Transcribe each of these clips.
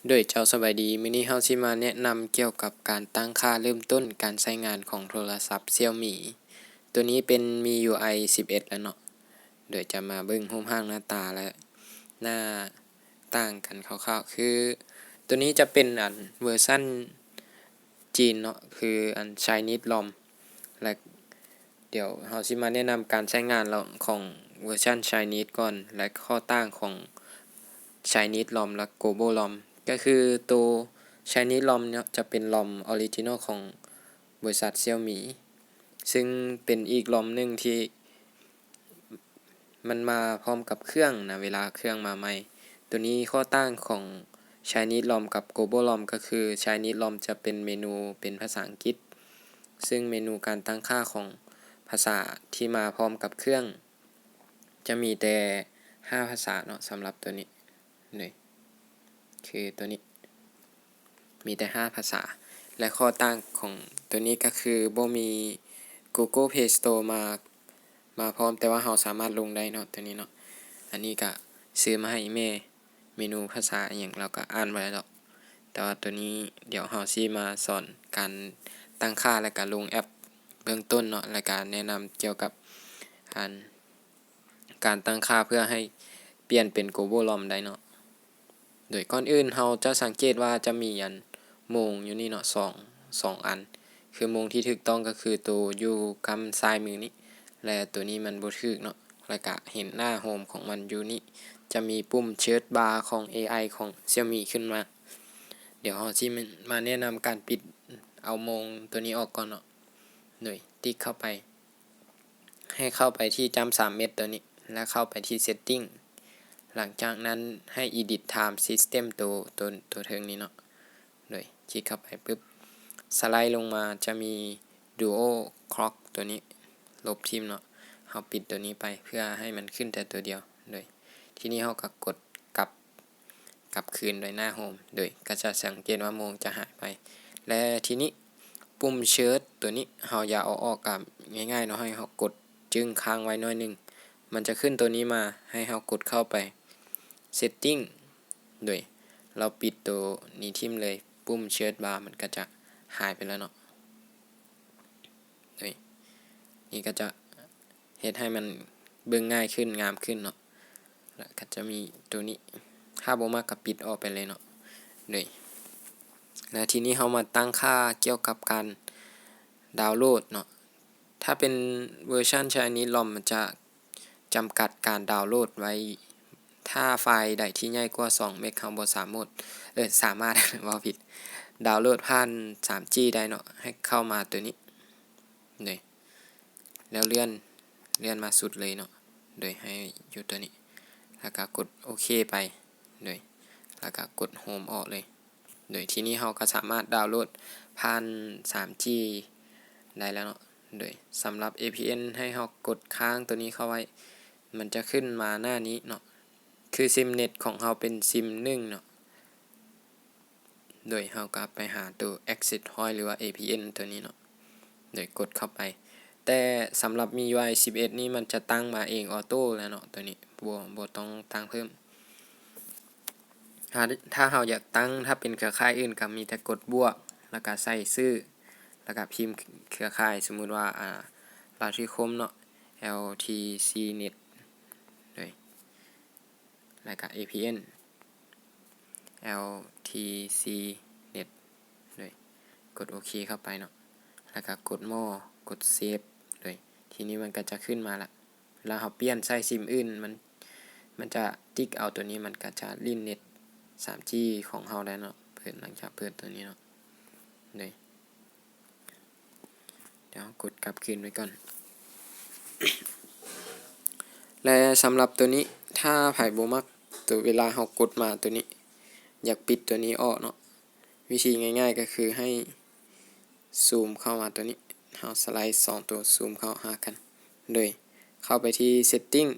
ໂດຍ ເຈົ້າສະບາຍດີ, ມື້ນີ້ເຮົາຊິມາແນະນຳກ່ຽວກັບການຕັ້ງຄ່າເລີ່ມຕົ້ນການໃຊ້ງານຂອງໂທລະສັບ Xiaomi. ໂຕນີ້ເປັນ MIUI ສິບເອັດ ແລ້ວເນາະ. ໂດຍ ຈະມາເບິ່ງຮູບຮ່າງໜ້າຕາ ແລະ ໜ້າຕ່າງກັນຄ່າວໆ. ຄື ໂຕນີ້ຈະເປັນ ອັນ ເວີຊັນຈີນເນາະ, ຄື ອັນ Chinese ROM ແລະ ດຽວເຮົາຊິມາແນະນຳການໃຊ້ງານລະ ຂອງເວີຊັນ Chinese ກ່ອນ ແລະ ຂໍ້ຕ່າງຂອງ Chinese ROM ແລະ Global ROM. ກໍຄືໂຕ Chinese ROM ເນາະ ຈະເປັນ ROM original ຂອງບໍລິສັດ Xiaomi, ຊຶ່ງເປັນອີກ ROM ໜຶ່ງທີ່ມັນມາພ້ອມກັບເຄື່ອງນະ ເວລາເຄື່ອງມາໃໝ່. ໂຕນີ້ຂໍ້ຕ່າງຂອງ Chinese ROM ກັບ Global ROM ກໍຄື Chinese ROM ຈະເປັນເມນູເປັນພາສາອັງກິດ, ຊຶ່ງເມນູການຕັ້ງຄ່າຂອງພາສາທີ່ມາພ້ອມກັບເຄື່ອງ ຈະມີແຕ່ຫ້າພາສາເນາະ ສຳລັບໂຕນີ້. ນີ້ ຄືໂຕນີ້ມີແຕ່ຫ້າພາສາ ແລະ ຂໍ້ຕ່າງຂອງໂຕນີ້ກໍຄືບໍ່ມີ Google Play Store ມາ ມາພ້ອມ, ແຕ່ວ່າເຮົາສາມາດລົງໄດ້ເນາະ ໂຕນີ້ເນາະ. ອັນນີ້ກະຊື້ມາໃຫ້ແມ່ ເມນູພາສາອີ່ຫຍັງລາວກະອ່ານບໍ່ໄດ້ດອກ, ແຕ່ວ່າໂຕນີ້ດຽວເຮົາຊິມາສອນການຕັ້ງຄ່າ ແລະກະລົງແອັບເບື້ອງຕົ້ນເນາະ, ແລະກະແນະນຳກ່ຽວກັບ ອັນ ການຕັ້ງຄ່າເພື່ອໃຫ້ປ່ຽນເປັນ Global ROM ໄດ້ເນາະ. ໂດຍກ່ອນອື່ນເຮົາຈະສັງເກດວ່າຈະມີ ອັນ ໂມງຢູ່ນີ້ເນາະ ສອງ ສອງອັນ, ຄືໂມງທີ່ຖືກຕ້ອງກໍຄືໂຕຢູ່ກ້ຳຊ້າຍມືນີ້ ແລະ ໂຕນີ້ມັນບໍ່ຖືກເນາະ. ແລະກະເຫັນໜ້າໂຮມຂອງມັນຢູ່ນີ້ ຈະມີປຸ່ມ Search Bar ຂອງ ເອໄອ ຂອງ Xiaomi ຂຶ້ນມາ. ດຽວເຮົາຊິມາແນະນຳການປິດເອົາໂມງໂຕນີ້ອອກກ່ອນເນາະ. ໂດຍຕິກເຂົ້າໄປ ໃຫ້ເຂົ້າໄປທີ່ຈ້ຳສາມເມັດໂຕນີ້ ແລ້ວເຂົ້າໄປທີ່ Setting. ຫຼັງຈາກນັ້ນໃຫ້ Edit Time System ໂຕ ໂຕ ໂຕເທິງນີ້ເນາະ. ໂດຍຄລິກເຂົ້າໄປປຶບ ສະໄລລົງມາຈະມີ Dual Clock ໂຕນີ້ ລົບຖິ້ມເນາະ. ເຮົາປິດໂຕນີ້ໄປເພື່ອໃຫ້ມັນຂຶ້ນແຕ່ໂຕດຽວ. ໂດຍທີນີ້ເຮົາກໍກົດກັບ ກັບຄືນໂດຍໜ້າໂຮມ, ໂດຍກໍຈະສັງເກດວ່າໂມງຈະຫາຍໄປ. ແລະ ທີນີ້ປຸ່ມ Search ໂຕນີ້ເຮົາຢ່າເອົາອອກ, ກໍງ່າຍໆເນາະ, ໃຫ້ເຮົາກົດຈຶ້ງຄ້າງໄວ້ໜ້ອຍໜຶ່ງ, ມັນຈະຂຶ້ນໂຕນີ້ມາ ໃຫ້ເຮົາກົດເຂົ້າໄປ Setting ໂດຍເຮົາປິດໂຕນີ້ຖິ້ມເລີຍ, ປຸ່ມ Search Bar ມັນກໍຈະຫາຍໄປແລ້ວເນາະ. ໂດຍນີ້ກໍຈະເຮັດໃຫ້ມັນເບິ່ງງ່າຍຂຶ້ນ, ງາມຂຶ້ນເນາະ. ແລ້ວກໍຈະມີໂຕນີ້, ຖ້າບໍ່ມັກກໍປິດອອກໄປເລີຍເນາະ. ໂດຍ ແລ້ວທີນີ້ເຮົາມາຕັ້ງຄ່າກ່ຽວກັບການດາວໂຫຼດເນາະ. ຖ້າເປັນເວີຊັນ Chinese ROM ມັນຈະຈຳກັດການດາວໂຫຼດໄວ້, ຖ້າໄຟລ໌ໃດທີ່ໃຫຍ່ກວ່າສອງເມັກ ເຮົາບໍ່ສາມາດ, ເອີ ສາມາດ ເວົ້າຜິດ, ດາວໂຫຼດຜ່ານ ສາມຈີ ໄດ້ເນາະ. ໃຫ້ເຂົ້າມາໂຕນີ້ ໂດຍ ແລ້ວເລື່ອນ ເລື່ອນມາສຸດເລີຍເນາະ, ໂດຍໃຫ້ຢູ່ໂຕນີ້ ແລ້ວກໍກົດໂອເຄໄປ, ໂດຍ ແລ້ວກໍກົດໂຮມອອກເລີຍ. ໂດຍທີນີ້ເຮົາກໍສາມາດດາວໂຫຼດຜ່ານ ສາມຈີ ໄດ້ແລ້ວເນາະ. ໂດຍສຳລັບ ເອພີເອັນ ໃຫ້ເຮົາກົດຄ້າງໂຕນີ້ເຂົ້າໄວ້, ມັນຈະຂຶ້ນມາໜ້ານີ້ເນາະ, ຄືຊິມເນັດຂອງເຮົາເປັນຊິມໜຶ່ງເນາະ. ໂດຍເຮົາກໍໄປຫາໂຕ Access Point ຫຼືວ່າ ເອພີເອັນ ໂຕນີ້ເນາະ, ໂດຍກົດເຂົ້າໄປ. ແຕ່ສຳລັບ MIUI ສິບເອັດນີ້ມັນຈະຕັ້ງມາເອງ Auto ແລ້ວເນາະ, ໂຕນີ້ບໍ່ ບໍ່ຕ້ອງຕັ້ງເພີ່ມ. ຖ້າ ຖ້າເຮົາຢາກຕັ້ງ ຖ້າເປັນເຄືອຂ່າຍອື່ນກໍມີແຕ່ກົດບວກ ແລ້ວກໍໃສ່ຊື່ ແລ້ວກໍພິມເຄືອຂ່າຍ, ສົມມຸດວ່າ ອາ ລາວທີຄົມເນາະ LTCnet ໂດຍ ແລ້ວກໍ APN LTCnet ໂດຍ ກົດໂອເຄເຂົ້າໄປເນາະ, ແລ້ວກໍກົດ More ກົດ Save ໂດຍ ທີນີ້ມັນກໍຈະຂຶ້ນມາລະ. ເວລາເຮົາປ່ຽນໃສ່ຊິມອື່ນ ມັນ ມັນຈະຕິກເອົາໂຕນີ້, ມັນກໍຈະຫຼິ້ນເນັດ ສາມຈີ ຂອງເຮົາໄດ້ເນາະ. ເປີດ ຫຼັງຈາກເປີດໂຕນີ້ເນາະ ໂດຍ ດຽວເຮົາກົດກັບຄືນໄວ້ກ່ອນ. ແລະ ສຳລັບໂຕນີ້ ຖ້າໃຜບໍ່ມັກໂຕເວລາເຮົາກົດມາໂຕນີ້ ຢາກປິດໂຕນີ້ອອກເນາະ, ວິທີງ່າຍໆກໍຄືໃຫ້ຊູມເຂົ້າມາໂຕນີ້, ເຮົາສະໄລສອງໂຕຊູມເຂົ້າຫາກັນ, ໂດຍເຂົ້າໄປທີ່ Setting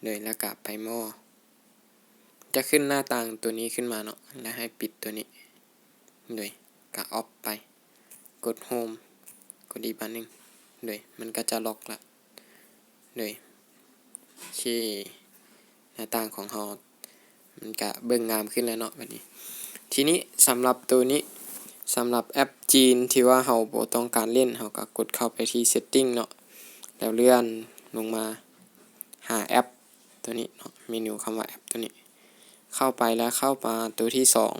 ໂດຍ ແລ້ວກະໄປ More ຈະຂຶ້ນໜ້າຕ່າງໂຕນີ້ຂຶ້ນມາເນາະ, ແລ້ວໃຫ້ປິດໂຕນີ້ ໂດຍກະ Off ໄປ, ກົດ Home ກົດອີກບາດໜຶ່ງ, ໂດຍມັນກະຈະລັອກລະ, ໂດຍ ໂອເຄ ໜ້າຕ່າງຂອງເຮົາ ມັນກະເບິ່ງງາມຂຶ້ນແລ້ວເນາະບັດນີ້. ທີນີ້ສຳລັບໂຕນີ້ ສຳລັບແອັບຈີນທີ່ວ່າເຮົາບໍ່ຕ້ອງການຫຼິ້ນ ເຮົາກະກົດເຂົ້າໄປທີ່ setting ເນາະ ແລ້ວເລື່ອນລົງມາຫາແອັບໂຕນີ້ເນາະ ເມນູຄຳວ່າແອັບໂຕນີ້ ເຂົ້າໄປແລ້ວເຂົ້າມາໂຕທີສອງ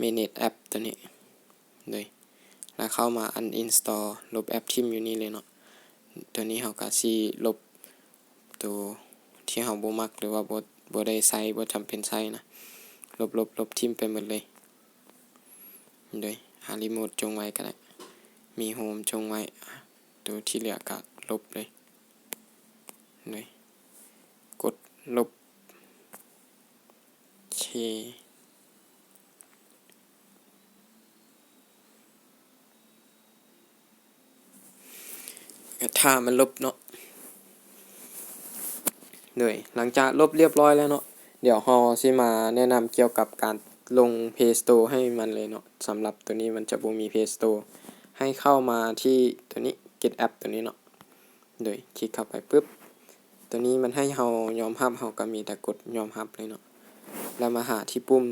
manage app ໂຕນີ້ ໂດຍ ແລ້ວເຂົ້າມາ uninstall ລົບແອັບຖິ້ມຢູ່ນີ້ເລີຍເນາະ. ໂຕນີ້ເຮົາກະຊິລົບໂຕທີ່ເຮົາບໍ່ມັກ ຫຼືວ່າບໍ່ ບໍ່ໄດ້ໃຊ້ ບໍ່ຈຳເປັນໃຊ້ນະ ລົບ ລົບ ລົບຖິ້ມໄປໝົດເລີຍ. ໂດຍ ຫາ remote ຈົ່ງໄວ້ກະໄດ້ ມີ home ຈົ່ງໄວ້ ໂຕທີ່ເຫຼືອກະລົບເລີຍ ໂດຍ ກົດລົບ ໂອເຄ ກະຖ້າມັນລົບເນາະ. ໂດຍ ຫຼັງຈາກລົບລຽບຮ້ອຍແລ້ວເນາະ ດຽວເຮົາຊິມາແນະນຳກ່ຽວກັບການລົງ Play Store ໃຫ້ມັນເລີຍເນາະ. ສຳລັບໂຕນີ້ມັນຈະບໍ່ມີ Play Store ໃຫ້ເຂົ້າມາທີ່ໂຕນີ້ Get App ໂຕນີ້ເນາະ. ໂດຍ ຄລິກເຂົ້າໄປປຶບ ໂຕນີ້ມັນໃຫ້ເຮົາຍອມຮັບ ເຮົາກະມີແຕ່ກົດຍອມຮັບເລີຍເນາະ ແລ້ວມາຫາທີ່ປຸ່ມ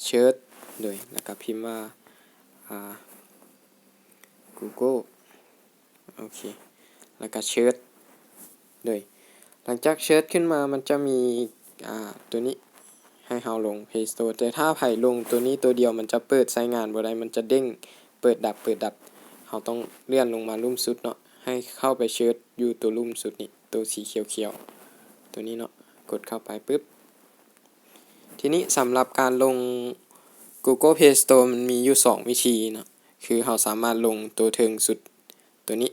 Search ໂດຍ ແລ້ວກະພິມວ່າ ອ່າ Google ໂອເຄ ແລ້ວກະ Search ໂດຍ ຫຼັງຈາກ Search ຂຶ້ນມາ ມັນຈະມີ ອ່າ ໂຕນີ້ໃຫ້ເຮົາລົງ Play Store ແຕ່ຖ້າໃຜລົງໂຕນີ້ໂຕດຽວ ມັນຈະເປີດໃຊ້ງານບໍ່ໄດ້ ມັນຈະເດ້ງເປີດດັບ ເປີດດັບ. ເຮົາຕ້ອງເລື່ອນລົງມາລຸ່ມສຸດເນາະ ໃຫ້ເຂົ້າໄປ Search ຢູ່ໂຕລຸ່ມສຸດນີ້ ໂຕສີຂຽວໆ ໂຕນີ້ເນາະ ກົດເຂົ້າໄປປຶບ ທີນີ້ສຳລັບການລົງ Google Play Store ມັນມີຢູ່ສອງວິທີເນາະ ຄືເຮົາສາມາດລົງໂຕເທິງສຸດໂຕນີ້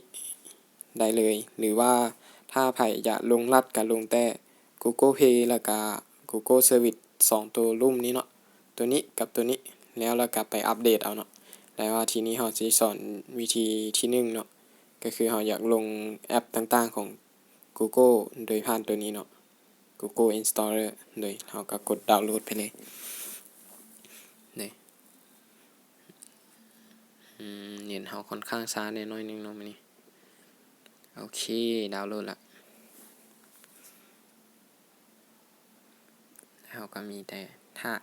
ໄດ້ເລີຍ ຫຼືວ່າຖ້າໃຜຢາກລົງລັດກະລົງແຕ່ Google Play ແລ້ວກະ Google Service ສອງໂຕລຸ່ມນີ້ເນາະ ໂຕນີ້ກັບໂຕນີ້ ແລ້ວ ແລ້ວກະໄປອັບເດດເອົາເນາະ. ແຕ່ວ່າທີນີ້ເຮົາຊິສອນວິທີທີໜຶ່ງເນາະ ກະຄືເຮົາຢາກລົງແອັບຕ່າງໆຂອງ Google ໂດຍຜ່ານໂຕນີ້ເນາະ Google Installer ໂດຍ ເຮົາກະກົດດາວໂຫຼດໄປເລີຍ ນີ້ ອືມ ເນັດເຮົາຂ້ອນຂ້າງຊ້າແດ່ໜ້ອຍໜຶ່ງເນາະມື້ນີ້. ໂອເຄ ດາວໂຫຼດລະ ເຮົາກະມີແຕ່ຖ້າ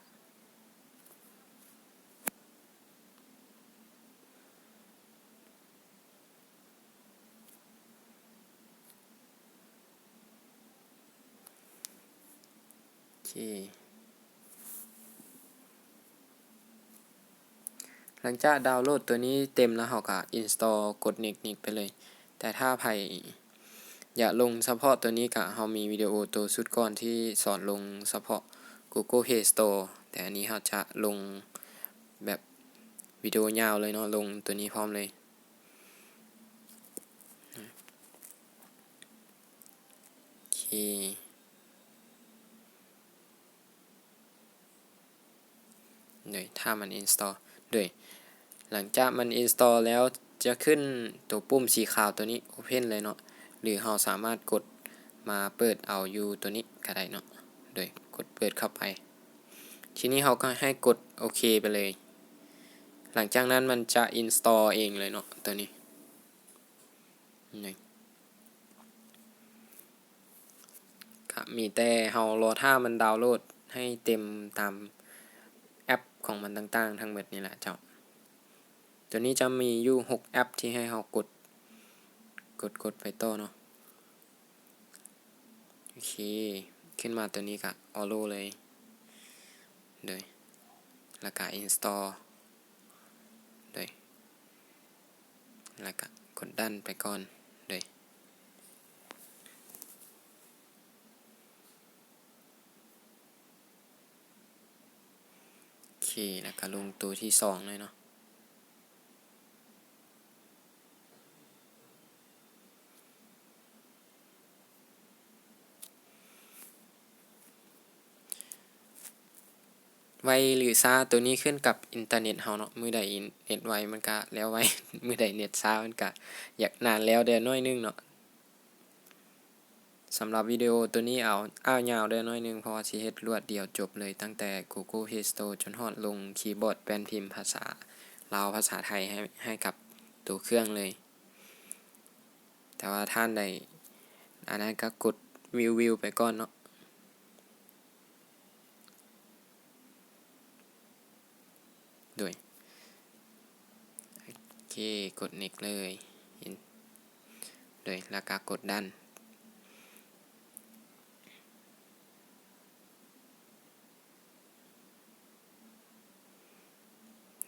ໂອເຄ ຫຼັງຈາກດາວໂຫຼດໂຕນີ້ເຕັມແລ້ວ ເຮົາກະ install ກົດ next next ໄປເລີຍ. ແຕ່ຖ້າໃຜຢາກລົງສະເພາະໂຕນີ້ກະ ເຮົາມີວິດີໂອໂຕຊຸດກ່ອນທີ່ສອນລົງສະເພາະ Google Play Store ແຕ່ອັນນີ້ເຮົາຈະລົງແບບວິດີໂອຍາວເລີຍເນາະ ລົງໂຕນີ້ພ້ອມເລີຍ. ໂອເຄ ໂດຍ ຖ້າມັນ install ໂດຍ ຫຼັງຈາກມັນ install ແລ້ວ ຈະຂຶ້ນໂຕປຸ່ມສີຂາວໂຕນີ້ open ເລີຍເນາະ ຫຼືເຮົາສາມາດກົດມາເປີດເອົາຢູ່ໂຕນີ້ກະໄດ້ເນາະ ໂດຍ ກົດເປີດເຂົ້າໄປ. ທີນີ້ເຮົາກະໃຫ້ກົດໂອເຄໄປເລີຍ ຫຼັງຈາກນັ້ນມັນຈະ install ເອງເລີຍເນາະ ໂຕນີ້ ນີ້ ກະມີແຕ່ເຮົາລໍຖ້າມັນດາວໂຫຼດໃຫ້ເຕັມຕາມແອັບຂອງມັນຕ່າງໆທັງໝົດນີ້ແຫຼະເຈົ້າ. ໂຕນີ້ຈະມີຢູ່ຫົກແອັບທີ່ໃຫ້ເຮົາກົດ ກົດ ກົດໄປຕໍ່ເນາະ. ໂອເຄ ຂຶ້ນມາໂຕນີ້ກະ allow ເລີຍ ໂດຍ ແລ້ວກະ install ໂດຍ ແລ້ວກະກົດ done ໄປກ່ອນ ໂດຍ ໂອເຄ ແລ້ວກະລົງໂຕທີສອງເລີຍເນາະ. ໄວຫຼືຊ້າໂຕນີ້ຂຶ້ນກັບອິນເຕີເນັດເຮົາເນາະ ມື້ໃດເນັດໄວມັນກະແລ້ວໄວ ມື້ໃດເນັດຊ້າມັນກະຢາກນານແລ້ວແດ່ໜ້ອຍໜຶ່ງເນາະ. ສຳລັບວິດີໂອໂຕນີ້ເອົາ ອ້າວຍາວແດ່ໜ້ອຍໜຶ່ງ ເພາະວ່າຊິເຮັດລວດດຽວຈົບເລີຍ ຕັ້ງແຕ່ Google Play Store ຈົນຮອດລົງຄີບອດແປ້ນພິມພາສາລາວພາສາໄທໃຫ້ ໃຫ້ກັບໂຕເຄື່ອງເລີຍ. ແຕ່ວ່າທ່ານໃດ ອັນນັ້ນກະກົດວິວວິວໄປກ່ອນເນາະ. ໂດຍ ໂອເຄ ກົດ next ເລີຍ ເຫັນ ໂດຍ ແລ້ວກໍກົດ done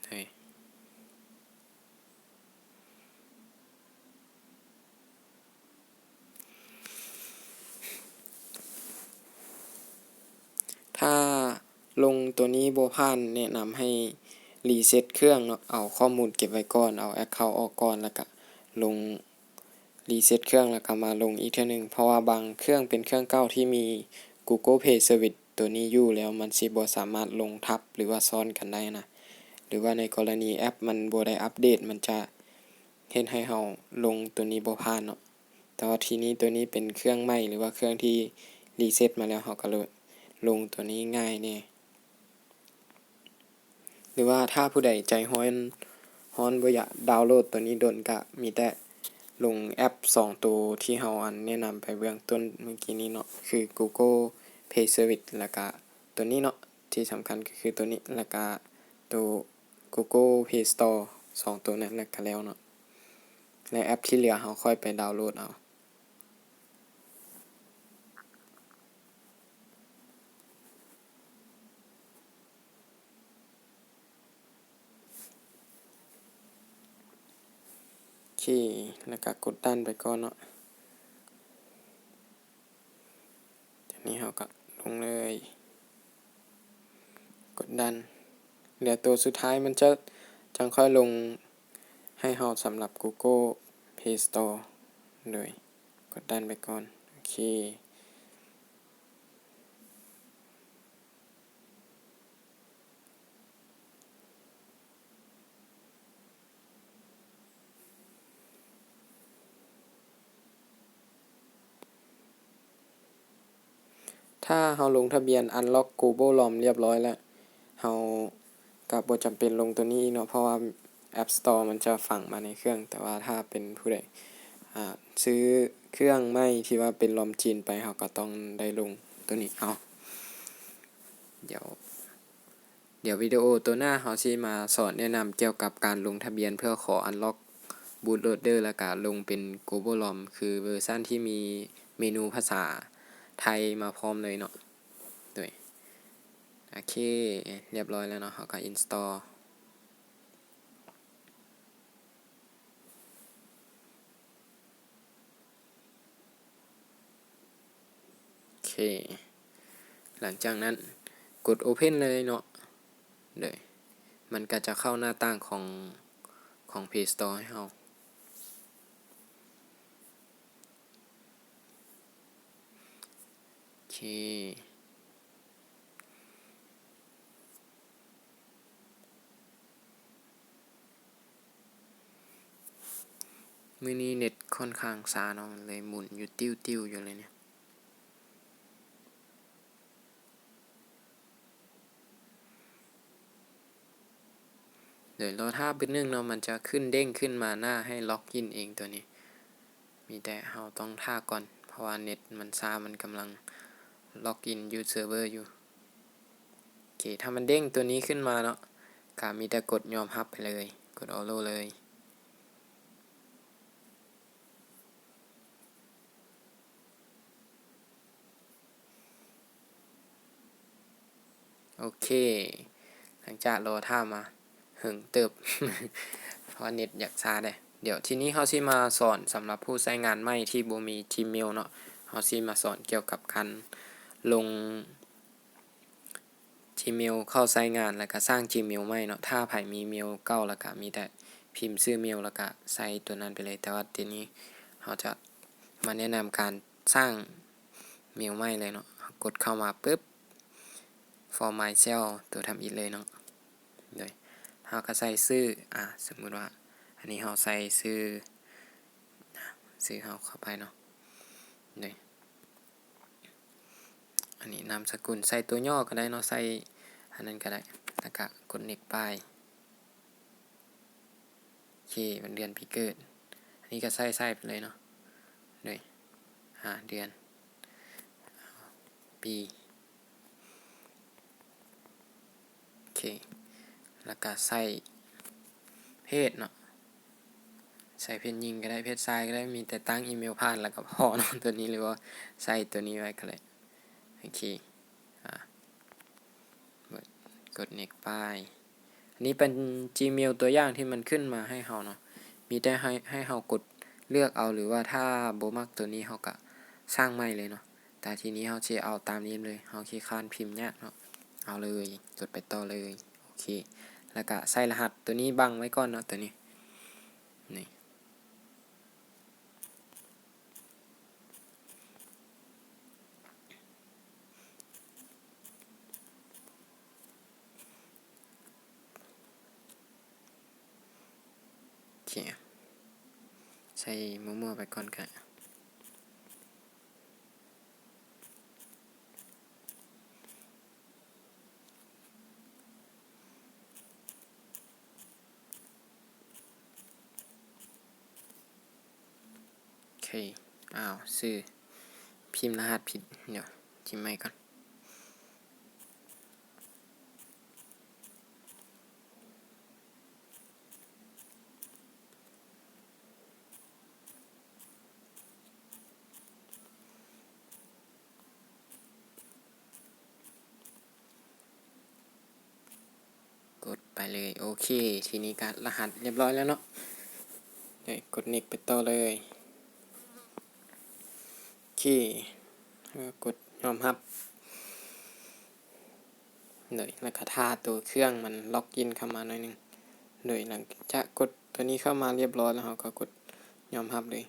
ໂດຍ ຖ້າລົງຕົວນີ້ບໍ່ຜ່ານ ແນະນຳໃຫ້ຣີເຊັດເຄື່ອງເນາະ, ເອົາຂໍ້ມູນເກັບໄວ້ກ່ອນ, ເອົາ account ອອກກ່ອນ ແລ້ວກະລົງ ຣີເຊັດເຄື່ອງ ແລ້ວກະມາລົງອີກເທື່ອໜຶ່ງ, ເພາະວ່າບາງເຄື່ອງເປັນເຄື່ອງເກົ່າທີ່ມີ Google Play Service ຕົວນີ້ຢູ່ແລ້ວ ມັນຊິບໍ່ສາມາດລົງທັບ ຫຼືວ່າຊ້ອນກັນໄດ້ນະ, ຫຼືວ່າໃນກໍລະນີແອັບມັນບໍ່ໄດ້ອັບເດດ ມັນຈະເຮັດໃຫ້ເຮົາລົງຕົວນີ້ບໍ່ຜ່ານເນາະ. ແຕ່ວ່າທີນີ້ຕົວນີ້ເປັນເຄື່ອງໃໝ່ ຫຼືວ່າເຄື່ອງທີ່ຣີເຊັດມາແລ້ວ ເຮົາກໍເລີຍລົງຕົວນີ້ງ່າຍແດ່. ຫຼືວ່າຖ້າຜູ້ໃດໃຈຮ້ອນ ຮ້ອນບໍ່ຢາກດາວໂຫຼດຕົວນີ້ດົນ ກະມີແຕ່ລົງແອັບສອງໂຕທີ່ເຮົາ ອັນ ແນະນຳໄປເບື້ອງຕົ້ນມື້ກີ້ນີ້ເນາະ ຄື Google Play Service ແລ້ວກະຕົວນີ້ເນາະ, ທີ່ສຳຄັນກໍຄືຕົວນີ້ ແລ້ວກະໂຕ Google Play Store ສອງໂຕນັ້ນ ແລ້ວກະແລ້ວເນາະ, ແລະ ແອັບທີ່ເຫຼືອເຮົາຄ່ອຍໄປດາວໂຫຼດເອົາ. ໂອເຄ ແລ້ວກະກົດ done ໄປກ່ອນເນາະ. ທີນີ້ເຮົາກໍລົງເລີຍ ກົດ done. ເຫຼືອໂຕສຸດທ້າຍມັນຈະ ຈັ່ງຄ່ອຍລົງໃຫ້ເຮົາສຳລັບ Google Play Store ໂດຍ ກົດ done ໄປກ່ອນ. ໂອເຄ. ຖ້າເຮົາລົງທະບຽນ unlock Google ROM ລຽບຮ້ອຍແລ້ວ ເຮົາກໍບໍ່ຈຳເປັນລົງຕົວນີ້ອີກເນາະ ເພາະວ່າ App Store ມັນຈະຝັງມາໃນເຄື່ອງ. ແຕ່ວ່າຖ້າເປັນຜູ້ໃດ ອາ ຊື້ເຄື່ອງໃໝ່ທີ່ວ່າເປັນ ROM ຈີນໄປ ເຮົາກໍຕ້ອງໄດ້ລົງຕົວນີ້ເອົາ. ດຽວ ດຽວວິດີໂອໂຕໜ້າເຮົາຊິມາສອນແນະນຳກ່ຽວກັບການລົງທະບຽນເພື່ອຂໍ unlock boot loader ແລ້ວກະລົງເປັນ Google ROM ຄືເວີຊັນທີ່ມີເມນູພາສາໄທມາພ້ອມເລີຍເນາະ. ໂດຍ ໂອເຄ ລຽບຮ້ອຍແລ້ວເນາະ ເຮົາກໍ install. ໂອເຄ ຫຼັງຈາກນັ້ນກົດ Open ເລີຍເນາະ. ໂດຍ ມັນກໍຈະເຂົ້າໜ້າຕ່າງຂອງ ຂອງ Play Store ໃຫ້ເຮົາ. ໂອເຄ. ມື້ນີ້ເນັດຂ້ອນຂ້າງຊ້າເນາະ ເລີຍໝູນຢູ່ຕິ້ວໆຢູ່ເລີຍນີ້. ໂດຍ ລໍຖ້າບຶດໜຶ່ງເນາະ ມັນຈະຂຶ້ນເດ້ງຂຶ້ນມາໜ້າໃຫ້ log in ເອງຕົວນີ້. ມີແຕ່ເຮົາຕ້ອງຖ້າກ່ອນ ເພາະວ່າເນັດມັນຊ້າ ມັນກຳລັງ log in ຢູ່ເຊີເວີຢູ່. ໂອເຄ ຖ້າມັນເດ້ງຕົວນີ້ຂຶ້ນມາເນາະ ກະມີແຕ່ກົດຍອມຮັບໄປເລີຍ ກົດ allow ເລີຍ. ໂອເຄ ຫຼັງຈາກລໍຖ້າມາເຫິງເຕີບ ເພາະວ່າເນັດຢາກຊ້າເດ້. ດຽວທີນີ້ເຮົາຊິມາສອນສຳລັບຜູ້ໃຊ້ງານໃໝ່ທີ່ບໍ່ມີ Gmail ເນາະ, ເຮົາຊິມາສອນກ່ຽວກັບການລົງ Gmail ເຂົ້າໃຊ້ງານ ແລ້ວກະສ້າງ Gmail ໃໝ່ເນາະ. ຖ້າໃຜມີເມວເກົ່າ ແລ້ວກະມີແຕ່ພິມຊື່ເມວ ແລ້ວກະໃສ່ຕົວນັ້ນໄປເລີຍ. ແຕ່ວ່າທີນີ້ເຮົາຈະມາແນະນຳການສ້າງເມວໃໝ່ເລີຍເນາະ. ເຮົາກົດເຂົ້າມາປຶບ For myself ຕົວທຳອິດເລີຍເນາະ. ໂດຍ ເຮົາກະໃສ່ຊື່ ອາ ສົມມຸດວ່າ ອັນນີ້ເຮົາໃສ່ຊື່ ຊື່ເຮົາເຂົ້າໄປເນາະ. ໂດຍ ອັນນີ້ນາມສະກຸນ ໃສ່ຕົວຫຍໍ້ກໍໄດ້ເນາະ ໃສ່ອັນນັ້ນກໍໄດ້ ແລ້ວກະກົດ next ໄປ. ໂອເຄ ວັນເດືອນປີເກີດ ອັນນີ້ກໍໃສ່ ໃສ່ໄປເລີຍເນາະ. ໂດຍ ຫາເດືອນ ປີ ໂອເຄ ແລ້ວ ແລ້ວກະໃສ່ເພດເນາະ ໃສ່ເພດຍິງກໍໄດ້ ເພດຊາຍກໍໄດ້ ມີແຕ່ຕັ້ງອີເມວຜ່ານແລ້ວກໍພໍເນາະ ໂຕນີ້ ຫຼືວ່າໃສ່ໂຕນີ້ໄວ້ກໍໄດ້. ໂອເຄ ອາ ກົດ Next ໄປ. ອັນນີ້ເປັນ Gmail ຕົວຢ່າງທີ່ມັນຂຶ້ນມາໃຫ້ເຮົາເນາະ ມີແຕ່ໃຫ້ ໃຫ້ເຮົາກົດເລືອກເອົາ ຫຼືວ່າຖ້າບໍ່ມັກໂຕນີ້ເຮົາກະສ້າງໃໝ່ເລີຍເນາະ. ແຕ່ທີນີ້ເຮົາຊິເອົາຕາມນີ້ເລີຍ ເຮົາຂີ້ຄ້ານພິມຍາກເນາະ ເອົາເລີຍ ກົດໄປຕໍ່ເລີຍ. ໂອເຄ ແລ້ວກະໃສ່ລະຫັດ ໂຕນີ້ບັງໄວ້ກ່ອນເນາະ ໂຕນີ້ ນີ້. ໂອເຄ ໃສ່ມົ້ວໆໄປກ່ອນກະ ໂອເຄ ອ້າວ ຊື່ ພິມລະຫັດຜິດ ດຽວ ພິມໃໝ່ກ່ອນ. ກົດໄປເລີຍ. ໂອເຄ ທີນີ້ກະລະຫັດຮຽບຮ້ອຍແລ້ວເນາະ. ໄດ້ ກົດ Next ໄປຕໍ່ເລີຍ. ໂອເຄ ກົດຍອມຮັບ ໂດຍ ແລ້ວກະຖ້າໂຕເຄື່ອງມັນລັອກອິນເຂົ້າມາໜ້ອຍໜຶ່ງ ໂດຍ ຫຼັງຈາກກົດໂຕນີ້ເຂົ້າມາຮຽບຮ້ອຍແລ້ວ ເຮົາກໍກົດຍອມຮັບເລີຍ.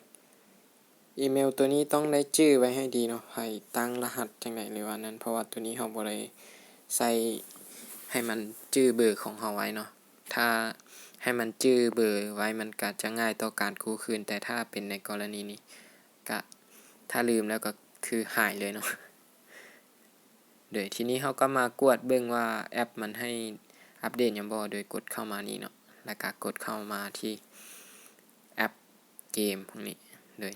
ອີເມວໂຕນີ້ຕ້ອງໄດ້ຈື່ໄວ້ໃຫ້ດີເນາະ ໃຫ້ຕັ້ງລະຫັດຈັ່ງໃດ ຫຼືວ່ານັ້ນ ເພາະວ່າໂຕນີ້ເຮົາບໍ່ໄດ້ໃສ່ໃຫ້ມັນຈື່ເບີຂອງເຮົາໄວ້ເນາະ. ຖ້າໃຫ້ມັນຈື່ເບີໄວ້ ມັນກະຈະງ່າຍຕໍ່ການກູ້ຄືນ ແຕ່ຖ້າເປັນໃນກໍລະນີນີ້ ກະ ຖ້າລືມແລ້ວກໍຄືຫາຍເລີຍເນາະ. ໂດຍ ທີນີ້ເຮົາກໍມາກວດເບິ່ງວ່າແອັບມັນໃຫ້ອັບເດດຫຍັງບໍ່ ໂດຍກົດເຂົ້າມານີ້ເນາະ ແລ້ວກໍກົດເຂົ້າມາທີ່ແອັບເກມພວກນີ້ ໂດຍ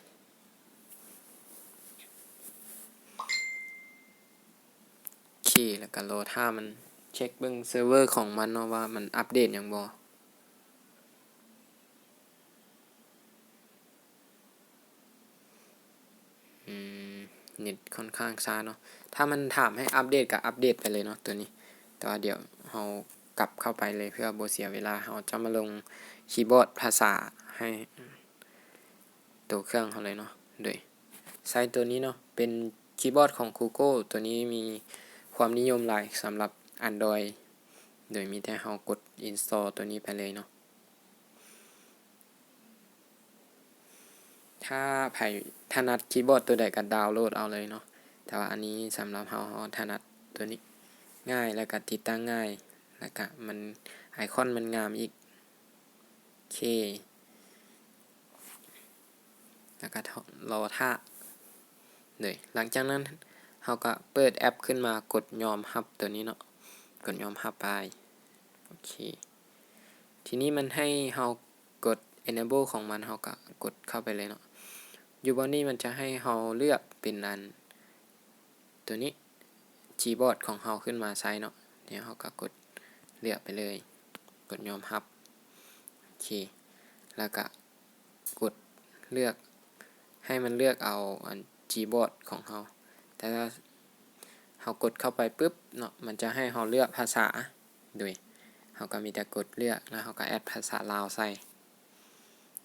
ໂອເຄ ແລ້ວກໍລໍຖ້າມັນເຊັກເບິ່ງເຊີເວີຂອງມັນເນາະ ວ່າມັນອັບເດດຫຍັງບໍ່. ອືມ ເນັດຂ້ອນຂ້າງຊ້າເນາະ ຖ້າມັນຖາມໃຫ້ອັບເດດກໍອັບເດດໄປເລີຍເນາະ ໂຕນີ້ ແຕ່ວ່າດຽວເຮົາກັບເຂົ້າໄປເລີຍ ເພື່ອບໍ່ເສຍເວລາ ເຮົາຈະມາລົງຄີບອດພາສາໃຫ້ໂຕເຄື່ອງເຮົາເລີຍເນາະ ໂດຍໃຊ້ໂຕນີ້ເນາະ ເປັນຄີບອດຂອງ Google ໂຕນີ້ມີຄວາມນິຍົມຫຼາຍສຳລັບ Android ໂດຍມີແຕ່ເຮົາກົດ install ໂຕນີ້ໄປເລີຍເນາະ. ຖ້າໃຜຖະໜັດຄີບອດຕົວໃດກໍດາວໂຫຼດເອົາເລີຍເນາະ ແຕ່ວ່າອັນນີ້ສຳລັບເຮົາ ເຮົາຖະໜັດຕົວນີ້ ງ່າຍ ແລ້ວກໍຕິດຕັ້ງງ່າຍ ແລ້ວກໍມັນ ໄອຄອນມັນງາມອີກ. ໂອເຄ ແລ້ວກໍລໍຖ້າ ໂດຍ ຫຼັງຈາກນັ້ນເຮົາກໍເປີດແອັບຂຶ້ນມາ ກົດຍອມຮັບຕົວນີ້ເນາະ ກົດຍອມຮັບໄປ. ໂອເຄ ທີນີ້ມັນໃຫ້ເຮົາກົດ enable ຂອງມັນ ເຮົາກໍກົດເຂົ້າໄປເລີຍເນາະ. ຢູ່ບ່ອນນີ້ມັນຈະໃຫ້ເຮົາເລືອກເປັນອັນ ຕົວນີ້ ຄີບອດຂອງເຮົາຂຶ້ນມາໃຊ້ເນາະ. ດຽວເຮົາກໍກົດເລືອກໄປເລີຍ ກົດຍອມຮັບ. ໂອເຄ ແລ້ວກໍກົດເລືອກ ໃຫ້ມັນເລືອກເອົາອັນຄີບອດຂອງເຮົາ. ແຕ່ຖ້າເຮົາກົດເຂົ້າໄປປຶບເນາະ ມັນຈະໃຫ້ເຮົາເລືອກພາສາ ໂດຍເຮົາກໍມີແຕ່ກົດເລືອກ ແລ້ວເຮົາກໍແອັດພາສາລາວໃສ່.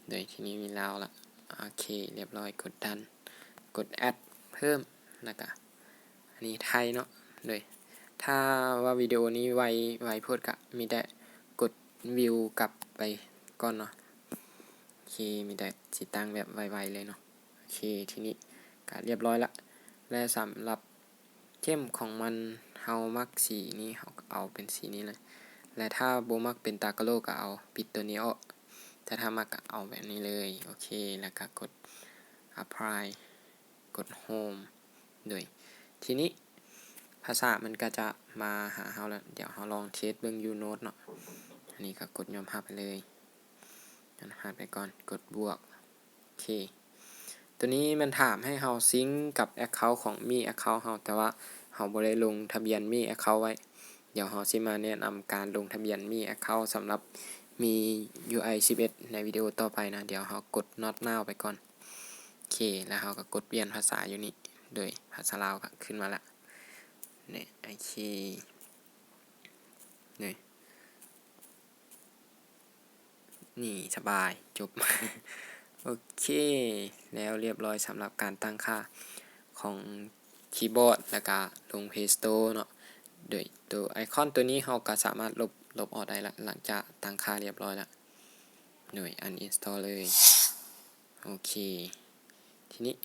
ໂດຍທີນີ້ມີລາວລະ. ໂອເຄ ລຽບຮ້ອຍ ກົດ done ກົດ add ເພີ່ມ ແລ້ວກະອັນນີ້ໄທເນາະ. ໂດຍຖ້າວ່າວິດີໂອນີ້ໄວ ໄວໂພດກະມີແຕ່ກົດ view ກັບໄປກ່ອນເນາະ. ໂອເຄ ມີແຕ່ຊິຕັ້ງແບບໄວໆເລີຍເນາະ. ໂອເຄ ທີນີ້ກະລຽບຮ້ອຍລະ ແລະສຳລັບ ເຂັ້ມຂອງມັນ ເຮົາມັກສີນີ້ ເຮົາກໍເອົາເປັນສີນີ້ເລີຍ ແລະຖ້າບໍ່ມັກເປັນຕາກະໂຫຼກກໍເອົາ ປິດຕົວນີ້ອອກ ແຕ່ຖ້າມັກກໍເອົາແບບນີ້ເລີຍ. ໂອເຄ ແລ້ວກໍກົດ apply ກົດ home ໂດຍທີນີ້ພາສາມັນກໍຈະມາຫາເຮົາແລ້ວ. ດຽວເຮົາລອງເທສເບິ່ງຢູ່ Note ເນາະ. ອັນນີ້ກໍກົດຍອມຮັບໄປເລີຍ ຍອມຮັບໄປກ່ອນ ກົດບວກ. ໂອເຄ ຕົວນີ້ມັນຖາມໃຫ້ເຮົາຊິງກັບ account ຂອງ Me Account ເຮົາ ແຕ່ວ່າເຮົາບໍ່ໄດ້ລົງທະບຽນ Me Account ໄວ້. ດຽວເຮົາຊິມາແນະນຳການລົງທະບຽນມີແອັກເຄົາສຳລັບມີຢູໄອສິບເອັດໃນວິດີໂອຕໍ່ໄປນະ. ດຽວເຮົາກົດ not now ໄປກ່ອນ. ໂອເຄ ແລ້ວເຮົາກໍກົດປ່ຽນພາສາຢູ່ນີ້ ໂດຍພາສາລາວກໍຂຶ້ນມາລະ. ນີ້ ໂອເຄ ນີ້ ນີ້ສະບາຍ ຈົບ. ໂອເຄ ແລ້ວລຽບຮ້ອຍສຳລັບການຕັ້ງຄ່າຂອງຄີບອດ ແລ້ວກະລົງ Play Store ເນາະ. ໂດຍໂຕໄອຄອນໂຕນີ້ເຮົາກະສາມາດລົບ ລົບອອກໄດ້ລະ ຫຼັງຈາກຕັ້ງຄ່າລຽບຮ້ອຍລະ. ໂດຍ uninstall ເລີຍ. ໂອເຄ ທີນີ້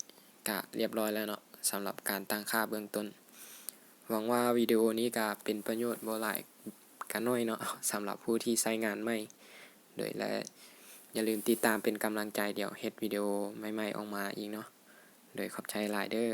ກະລຽບຮ້ອຍແລ້ວເນາະ ສຳລັບການຕັ້ງຄ່າເບື້ອງຕົ້ນ. ຫວັງວ່າວິດີໂອນີ້ກະເປັນປະໂຫຍດບໍ່ຫຼາຍກະໜ້ອຍເນາະ ສຳລັບຜູ້ທີ່ໃຊ້ງານໃໝ່. ໂດຍ ແລະ ຢ່າລືມຕິດຕາມເປັນກຳລັງໃຈ ດຽວເຮັດວິດີໂອໃໝ່ໆອອກມາອີກເນາະ. ໂດຍ ຂອບໃຈຫຼາຍເດີ.